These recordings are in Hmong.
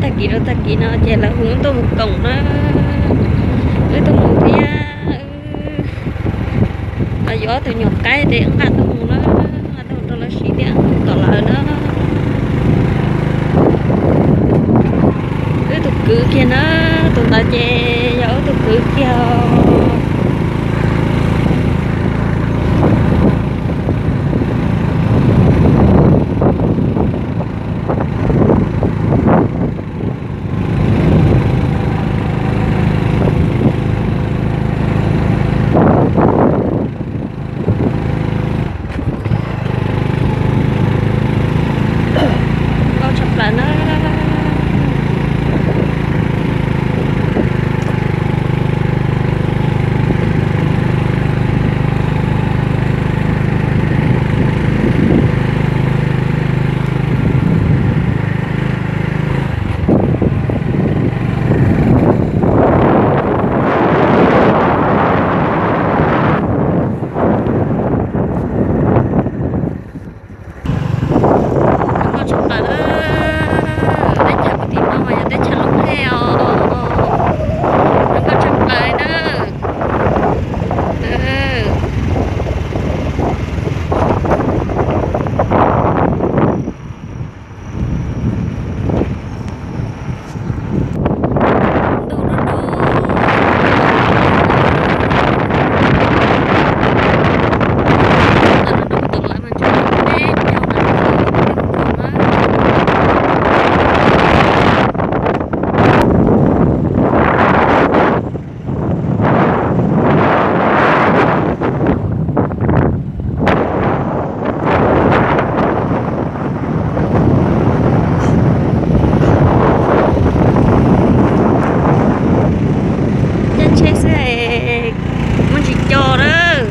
Tag kis rau tag kis no ces lawv hu wb tuaj mus koom na, wb tuaj mus thiab. Yuav ob tug nyuam qaib ces wb nqa tuaj mus na, nqa tuaj mus rau lawv siv thiab wb mus tom lawv na. Wb tus kwv kiag na, tus ntawd ces yog wb tus kwv kiag. Nkauj tshaj plaws na. Nkauj tshaj plaws na. Teb chaws puag tim no mas yog teb chaws Looj Hej os. Nkauj tshaj plaws na. Caij tsheb xwb es muaj ntsis co lawm.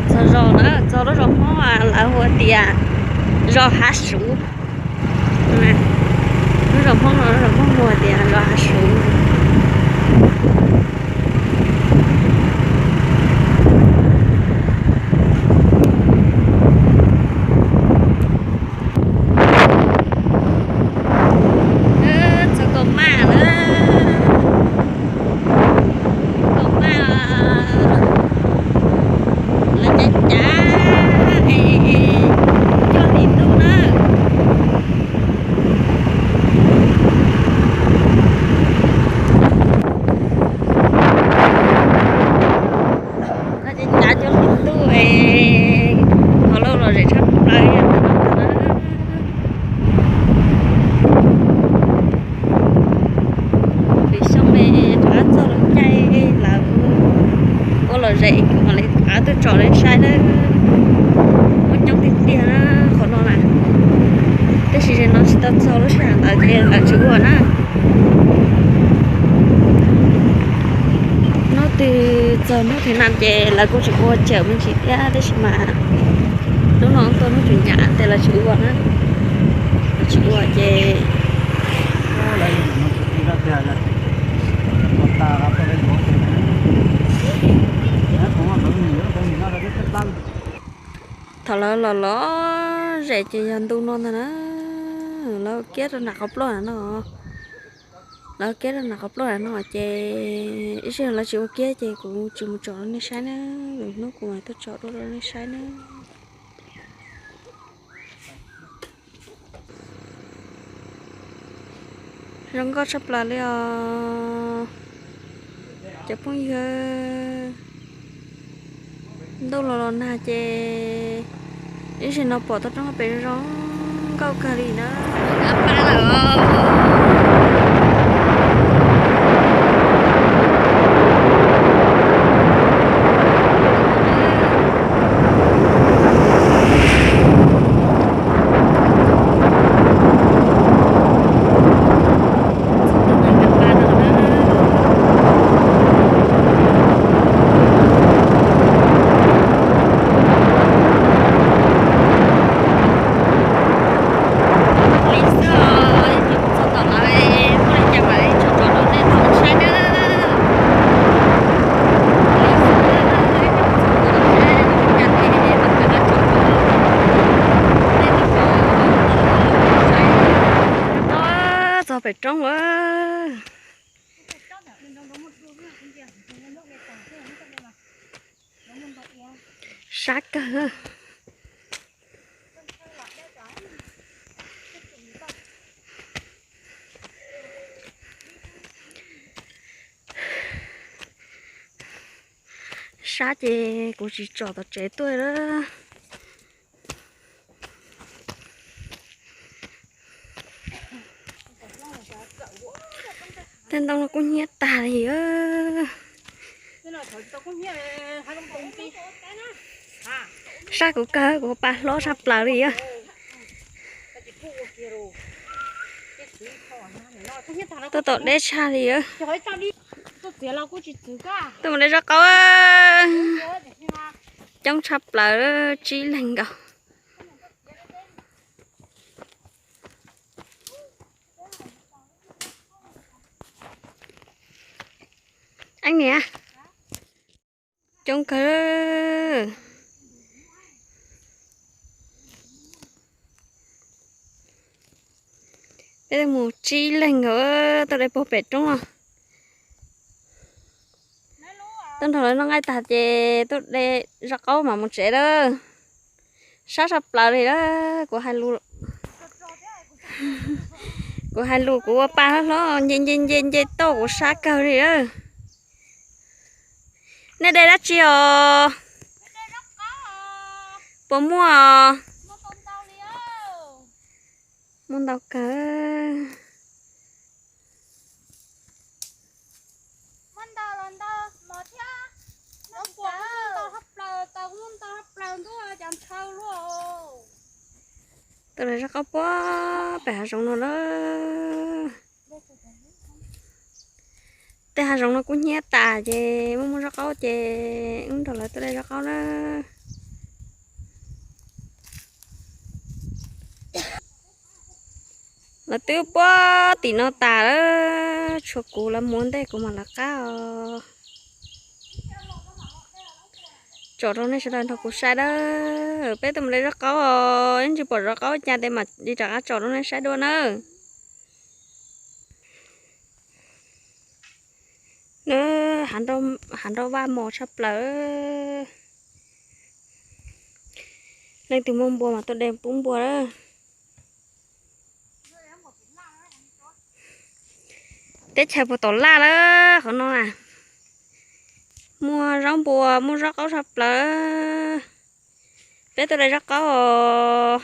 Txog zos na, txog lub zos Hmoob lawv hu tias zos Hav Suv. Lub zos Hmoob no, lub zos Hmoob hu tias zos Hav Suv. Txog kaum maj na, kaum maj, lawv cav cav es coj hli ntuj na. Lawv cav cav coj hli ntuj es qhov loj lom zem tshaj plaws yog ntawm no ntag na. Lwm xyoo ne rov qab txog lub caij lawv ua lom zem kuv mam li rov qab tuaj tsom nej saib na. Muaj coob tiag tiag na qhov no na. Tab sis zaum no tsis tau txog lub sij hawm ntawd ces lawv tsis ua na. Hnub twg txog hnub twg na ces lawv kuj tsis ua cawm me ntsis thiab, tab sis mas hnub no tuaj hnub tseem ncav ces lawv tsis ua na. Lawv tsis ua ces thaum lawv los lom zem ces yog ntu no ntag na. Lawv ua kiab rau nram qhov ploj no. Lawv ua kiab rau nram qhov ploj no ces ib sij hawm lawv tsis ua kiab ces kuv tsis mus tsom rau nej saib na. Lwm hnub kuv mam tuaj tsom dua rau nej saib na. Zoo nkauj tshaj plaws li os cov phooj ywg. Ntuj los los nag ces ib zaug no pom tau roob pem zoo nkauj kawg li na. pem roob a. Sab kawg. Sab ces kuv tsis tsom tom tsev tuaj lawm. Tej ntoo no kuj hnyiab tag li. Sab kuv kawg, kuv pa hlob tshaj plaws li. Tuaj tom deb tshaj li. Tuaj mus de zaub qaub. Coob tshaj plaws, tsib leeg nkaus. Eeb niam, coob kawg. Peb tuaj mus tsib leeg nkaus, tuaj de puag pem roob los. Tuaj nrog lawv noj nqaij tag ces tuaj de zaub qaub mam mus tsev lawm. Sab tshaj plaws li lawm, kuv hais lus, kuv hais lus kuv ua pa hlob hlob nce nce nce nce toj kuv sab kawg li lawm. Nej de dab tsi os? Puas muaj? Muaj ntau kawg. Tuaj de zaub qaub puag pem hav zoov no lawm. Tej hav zoov no kuj hnyiab tas ces muaj muaj zaub qaub ces wb nrog lawv tuaj de zaub qaub na. Lawv twb puag tim no tas lawm, tshuav kuv lawv mus ua ntej kuv mam lawv qab os. Tsom rau nej sawv daws nrog kuv saib na. Peb tuaj mus de zaub qaub os, yeej tsis pom zaub qaub cas tes mam li rov qab tsom rau nej saib dua nawb. Hav nroj vaj mos tshaj plaws. Leej twg muaj npua mas tuaj de pub npua lawm. Teb chaws puas tom laj lawm qhov no na. Muaj zaub npua, muaj zaub qaub tshaj plaws. Peb tuaj de zaub qaub os.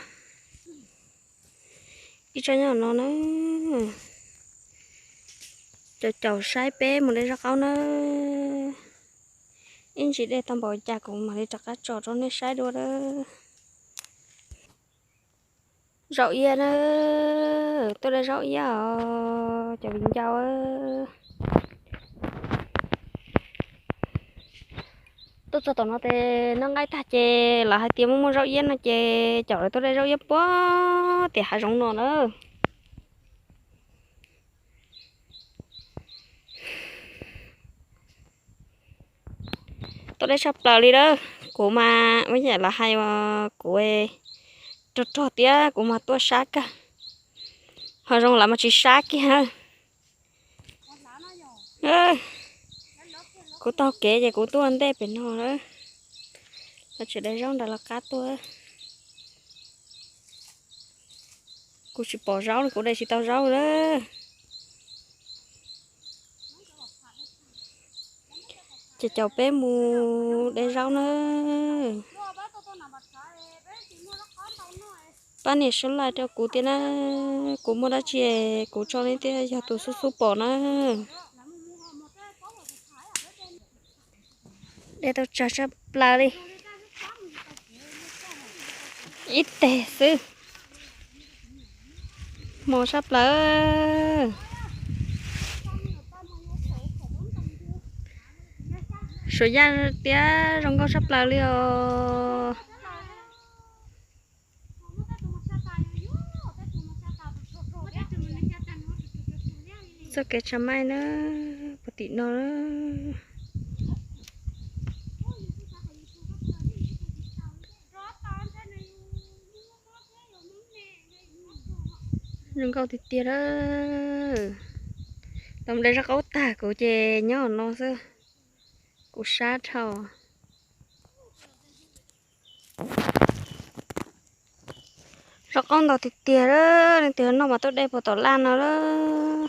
Ib tsob nyob no na. Caum caum saib peb mus de zaub qaub na. Ib ntsis dej tau npaum cas kuv mam li rov qab tsom rau nej saib dua na. Zaub iab na, tuaj de zaub iab os cov viv ncaus. Tuaj txog tom no ces noj nqaij tag ces lawv hais tias muaj muaj zaub iab no ces caum lawv tuaj de zaub iab puag tim hav zoov no na. Tuaj deb tshaj plaws li lawm, kuv mas ua yam lawv hais uas kuv rog rog tiab kuv mas tuaj sab kawg, ho zoo lawv mas tsis sab kiag na. Kuv taug kev ces kuv tuaj ntej pem no lawm, lawv tseem de zaub nram lawv qab tuaj. Kuv tsis pom zaub li, kuv de tsis tau zaub lawm. Ces caum peb mus de zaub na. Pab nias subscribe rau kuv thiab na, kuv muaj dab tsi kuv tso nej thiab yog tus xub xub pom na. De tau tsawg tshaj plaws li. Ib teg xwb. Mos tshaj plaws. Suav yaj tiab zoo nkauj tshaj plaws li os. Txoj kev tsa maij na, puag tim no. Zoo nkauj tiag tiag lawm. Tau de zaub qaub tag kuv ces nyob no xwb, kuv sab dhau. Zaub qaub ntau tiag tiag lawm, leej twg noj mas tuaj de puag tom laj no lawm.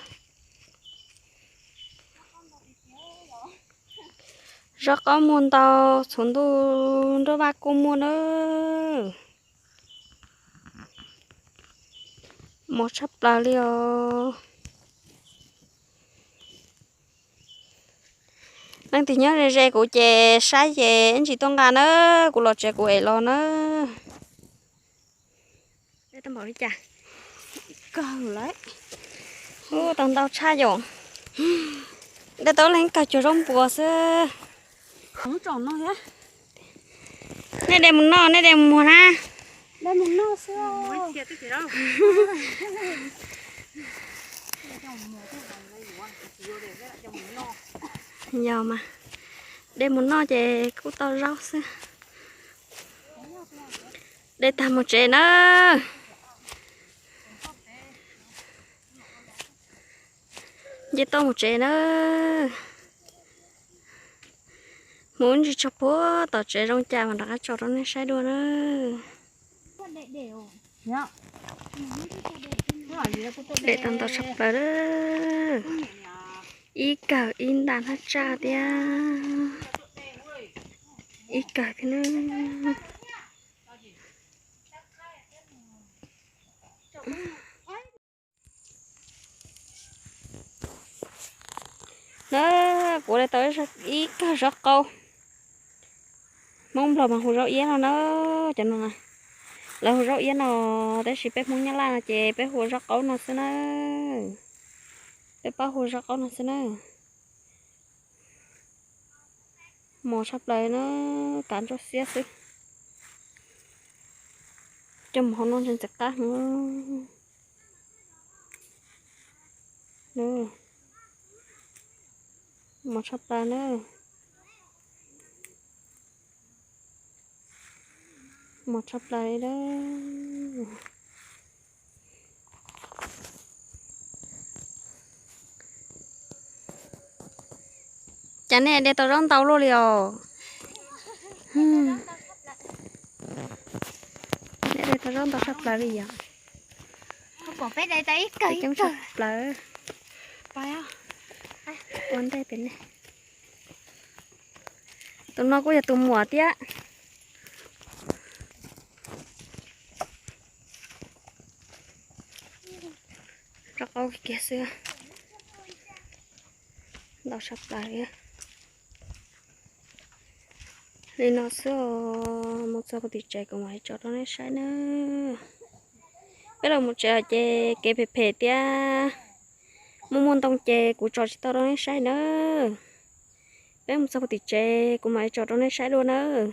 Zaub qaub muaj ntau, txhuv ntuj nruab vaj kuj muaj nawb. Mos tshaj plaws li os. Leej twg nyob ze ze kuv ces saib ces ib ntsis tuaj nqa nawb, kuv los tsev kuv ev los nawb. Tau npaum li cas? Kawg lawm. Ub, tau ntau tshaj yom. Dej tau leeg kawg cuag zaub npua xwb. Nej de mus noj, nej de mus muag na. Yog mas, de mus noj ces kuj tau zaub xwb. De tag mus tsev nawb. Nce toj mus tsev nawb. Mus ib ntsis tso puag tom tsev zoo cas mas rov qab tso rau nej saib dua nawb. De tau ntau tshaj plaws lawm. Ib kawg ib nta hnab tsaj thiab. Ib kawg thiab nawb. Na, kuv de tau ib kawg zaub qaub. Hmoob Nplog mas hu zaub iab no na, cov no. Lawv hu zaub iab no, tab sis peb Hmoob Nyab Laj no ces peb hu zaub qaub no xwb na. Peb pab hu zaub qaub no xwb na. Mos tshaj plaws na, kav ntsuab xiab xwb. Coj mus hauv no ntxim qab heev. Mos tshaj plaws na. Mos tshaj plaws li lawm. Cas nej de tau zaub ntau luaj li os? Nej de tau zaub ntau tshaj plaws li yom? Coob tshaj plaws. Ua ntej pem ne. Tus no kuj yog tus muam thiab. Zaub qaub kiag xwb. Ntau tshaj plaws li. Li no xwb os, mus txog puag tim tsev kuv mam li tso rau nej saib nawb. Peb los mus tsev lawm ces kev phem phem thiab muaj muaj ntoo ces kuv tso tsis tau rau nej saib nawb. Peb mus txog puag tim tsev kuv mam li tso rau nej saib dua nawb.